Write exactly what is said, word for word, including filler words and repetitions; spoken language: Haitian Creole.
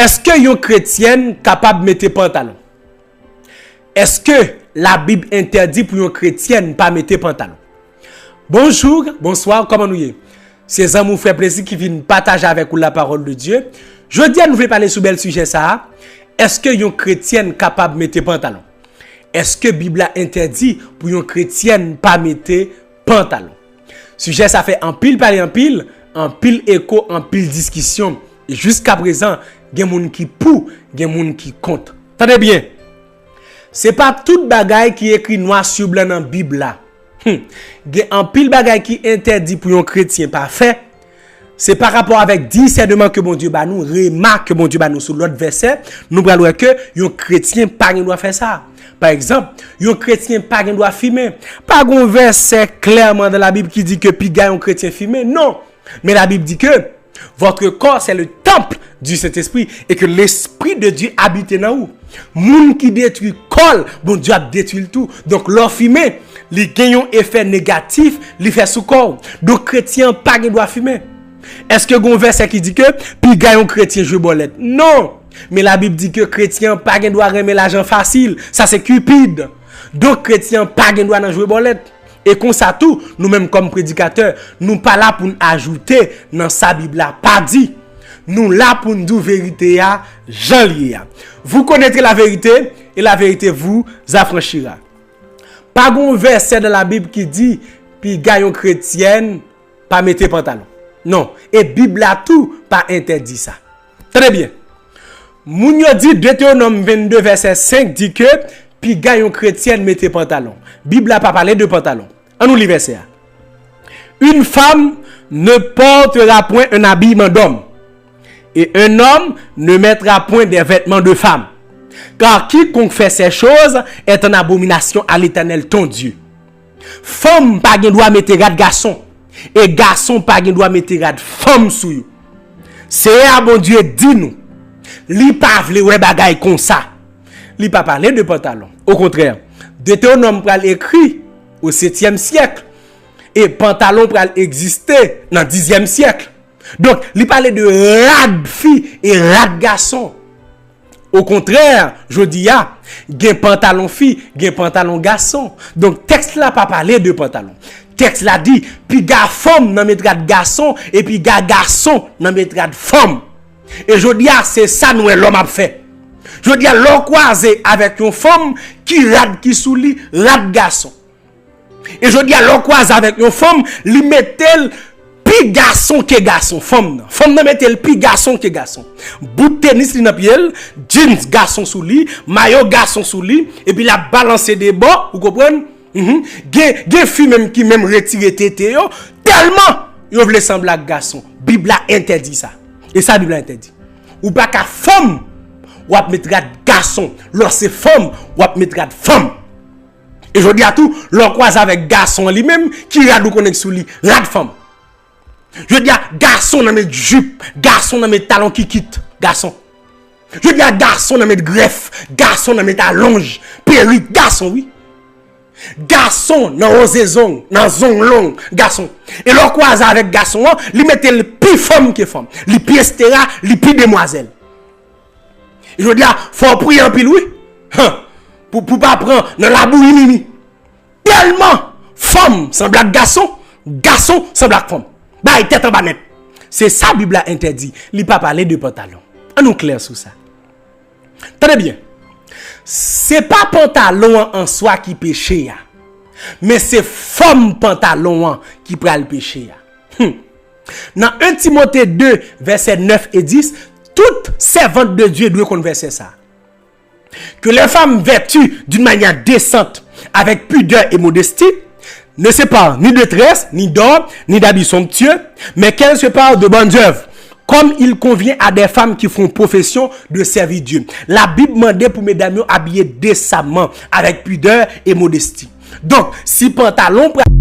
Èske yon kretyèn kapab mete pantalon? Èske Labib entèdi pou yon kretyèn pa mete pantalon? Bonjou, bonswa, kòman nou ye? Se zanmi w, frè Plezi ki vin pataje avèk ou la parole de Dieu. Jodi a, nou vle pale sou bèl sijè sa a. Èske yon kretyèn kapab mete pantalon? Èske Bib la entèdi pou yon kretyèn pa mete pantalon? Sijè sa fè anpil pale, anpil, anpil eko, anpil diskisyon. E jiskaprezan, gen moun ki pou, gen moun ki kont. Tande byen! Se pa tout bagay ki ekri nwa sou blan nan Bib la. Hmm. Gen anpil bagay ki entèdi pou yon kretyen pa fè. Se pa rapò avèk disèneman ke Bondye ba nou, rema ke Bondye ba nou sou lòt vèsè, nou pral wè ke yon kretyen pa gen dwa fè sa. Pa egzanp, yon kretyen pa gen dwa fimen. Pa gen yon vèsè klèman nan Labib ki di ke piga yon kretyen fimen. Non. Men Labib di ke votre corps, c'est le temple du Saint-Esprit et que l'Esprit de Dieu habite nan ou. Moun ki detwi kò l, Bondye ap detwi l tou. Donk, lè w fimen, li gen yon efè negatif, li fè sou kò w. Donk, kretyen an pa gen dwa fimen. Èske gen yon vèsè ki di ke piga yon kretyen jwe bòlèt? Non! Men Labib di ke kretyen an pa gen dwa renmen lajan fasil. Sa se Cupid. Donk, kretyen an pa gen dwa nan jwe bòlèt. E konsa tou, nou menm kòm predikatè, nou pa la pou n ajoute nan sa Bib la pa di. Nou la pou n di w verite a jan l ye a. Vous connaîtrez la vérité, et la vérité vous affranchira. Pa gen yon vèsè nan Labib ki di piga yon kretyèn pa mete pantalon. Non, e Bib la tou pa entèdi sa. Tande byen. Moun yo di Detewonòm vennde vèsè senk di ke piga yon kretyèn mete pantalon. Bib la pa pale de pantalon. Ann nou li vèsè a. Une femme ne portera point un habillement d'homme, et un homme ne mettra point des vêtements de femme. Car quiconque fait ces choses est en abomination à l'Éternel ton Dieu. Fanm pa gen dwa mete rad gason, e gason pa gen dwa mete rad fanm sou yo. Seyè a Bondye di nou, li pa vle wè bagay konsa. Li pa pale de pantalon. Okontrè, Detewonòm pral ekri o setyèm syèk, e pantalon pral egziste nan dizyèm syèk. Donk, li pale de rad fi e rad gason. Okontrè, jodi a, gen pantalon fi, gen pantalon gason. Donk, tèks la pa pale de pantalon. Tèks la di, piga fanm nan met rad gason, e piga gason nan met rad fanm. E jodi a, se sa nou wè lòm ap fè. Jodi a, lè w kwaze avèk yon fanm, ki rad ki sou li? Rad gason. E jodi a, lè w kwaze avèk yon fanm, li mete l pi gason ke gason, fanm nan. Fanm nan mete l pi gason ke gason. Bout tenis li nan pye l, jeans gason sou li, mayo gason sou li, epi l ap balanse de bò, ou konprann? Mhm. Gen, gen fi menm ki menm retire tete yo, tèlman yo vle sanble ak gason. Bib la entèdi sa. E sa Bib la entèdi. Ou pa ka fanm, w ap met rad gason. Lè w se fanm, w ap met rad fanm. E jodi a tou, lè w kwaze avèk gason an li menm, ki rad ou konnen ki sou li? Rad fanm. Jodi a, gason nan met jip, gason nan met talon kikit, gason. Jodi a, gason nan met grèf, gason nan met alonj, perik, gason wi. Gason nan woze zong, nan zong long, gason. E lè w kwaze avèk gason an, li mete l pi fanm ke fanm. Li pi estera, li pi demwazèl. E jodi a, fò w priye anpil wi. Han. Pou, pou pa pran nan labouyi mimi. Tèlman fanm sanble ak gason, gason sanble ak fanm. Bay tèt anba nèt. Se sa Bib la entèdi. Li pa pale de pantalon. Ann nou klè sou sa. Tande byen. Se pa pantalon an answa ki peche a. Men se fòm pantalon an ki pral peche a. Hmm. Nan en Timote de, vèsè nèf e dis, tout sèvant de Dye dwe konn vèsè sa. Que les femmes vêtues d'une manière décente, avec pudeur et modestie, ne se parent ni de tresses, ni d'or, ni d'habits somptueux, mais qu'elles se parent de bonnes œuvres, comme il convient à des femmes qui font profession de servir Dieu. Labib mande pou medam yo abiye desaman, avèk pidè e modesti. Donk, si pantalon pral